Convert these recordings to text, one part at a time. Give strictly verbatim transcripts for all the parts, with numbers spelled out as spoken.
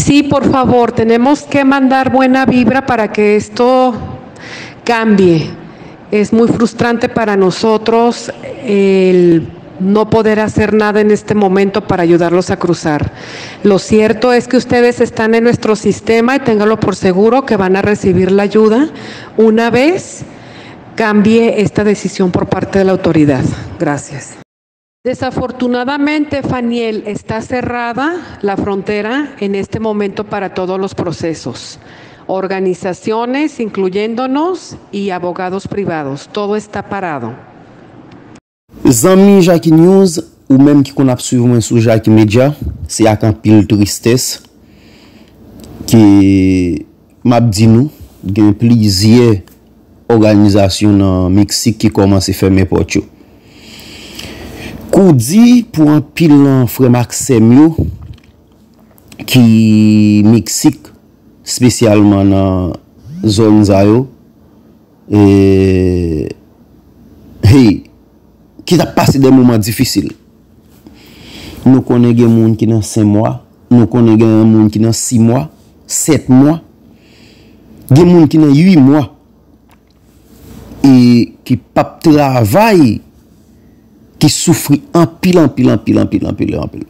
Sí, por favor, tenemos que mandar buena vibra para que esto cambie. Es muy frustrante para nosotros el no poder hacer nada en este momento para ayudarlos a cruzar. Lo cierto es que ustedes están en nuestro sistema y ténganlo por seguro que van a recibir la ayuda una vez cambie esta decisión por parte de la autoridad. Gracias. Desafortunadamente, Faniel, está cerrada la frontera en este momento para todos los procesos, organizaciones, incluyéndonos, y abogados privados. Todo está parado. Zanmi Jackie News, ou menm ki konn ap swiv mwen sou Jackie Media, se ak anpil tristès ke m ap di nou, gen plizyè òganizasyon nan Meksik ki kòmanse fèmen pòt yo. Koudi pou anpil nan frè m ak sè m yo ki Meksik, espesyalman nan zòn sa yo, e, hey, ki t ap pase de moman difisil. Nou konnen gen moun ki nan senk mwa, nou konnen gen moun ki nan sis mwa, sèt mwa, gen moun ki nan uit mwa, e ki p ap travay, ki soufri anpil, anpil, anpil, anpil, anpil, anpil.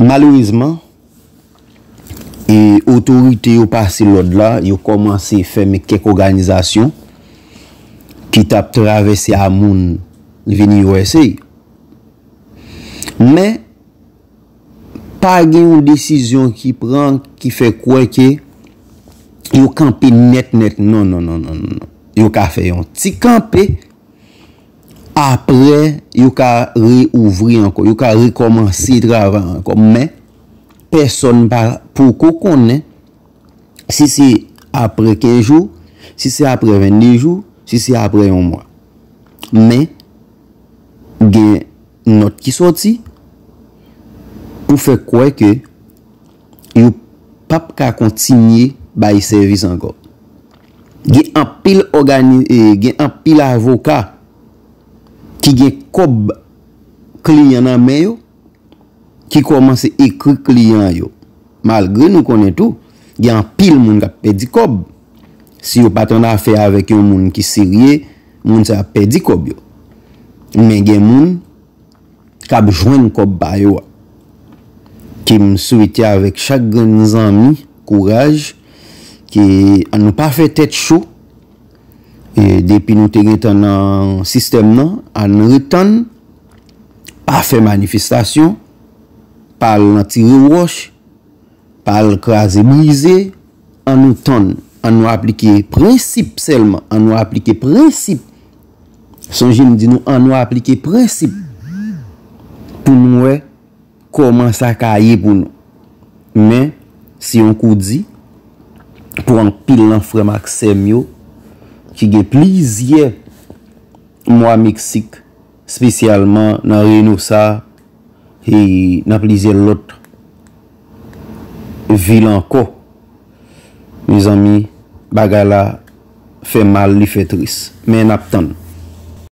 Malerezman, e otorite yo pase lòd la, yo kòmanse fèmen kèk òganizasyon ki t ap travèse a moun vini U S A. Men, pa gen yon desizyon ki pran ki fè kwè ke yo kanpe nèt, nèt. Non, non, non, non, non. Yo ka fè yon ti kanpe, apre, yo ka reouvri ankò, yo ka rekòmanse travay ankò. Men, pèsonn pa poko konnen si se apre kenz jou, si se apre vennde jou, si se apre yon mwa. Men, gen nòt ki sòti pou fè kwè ke yo p ap ka kontinye bay sèvis ankò. Gen anpil ògani, e, gen anpil avoka ki gen kòb kliyan nan men yo, ki kòmanse ekri kliyan yo. Malgre nou konnen tou, gen anpil moun k ap pèdi kòb. Si yo pa t annafè avèk yon moun ki serye, moun sa ap pèdi kòb yo. Men gen moun k ap jwenn kòb pa yo a. Ke m swete avèk chak grenn zanmi kouraj, ke ann nou pa fè tèt cho, e depi nou te gentan nan sistèm nan, ann ret tann, pa fè manifestasyon, pa al nan tire wòch, pa al kraze brize, ann nou tann, ann nou aplike prensip sèlman, ann nou aplike prensip. Sonje m di nou, ann nou aplike prensip pou n wè kòman sa ka ye pou nou. Men, se yon koudi pou anpil nan frè m ak sè m yo ki gen plizyè mwa Meksik, espesyalman nan Reynosa e nan plizyè lòt vil ankò. Mezanmi, bagay la fè mal, li fè tris. Men n ap tann.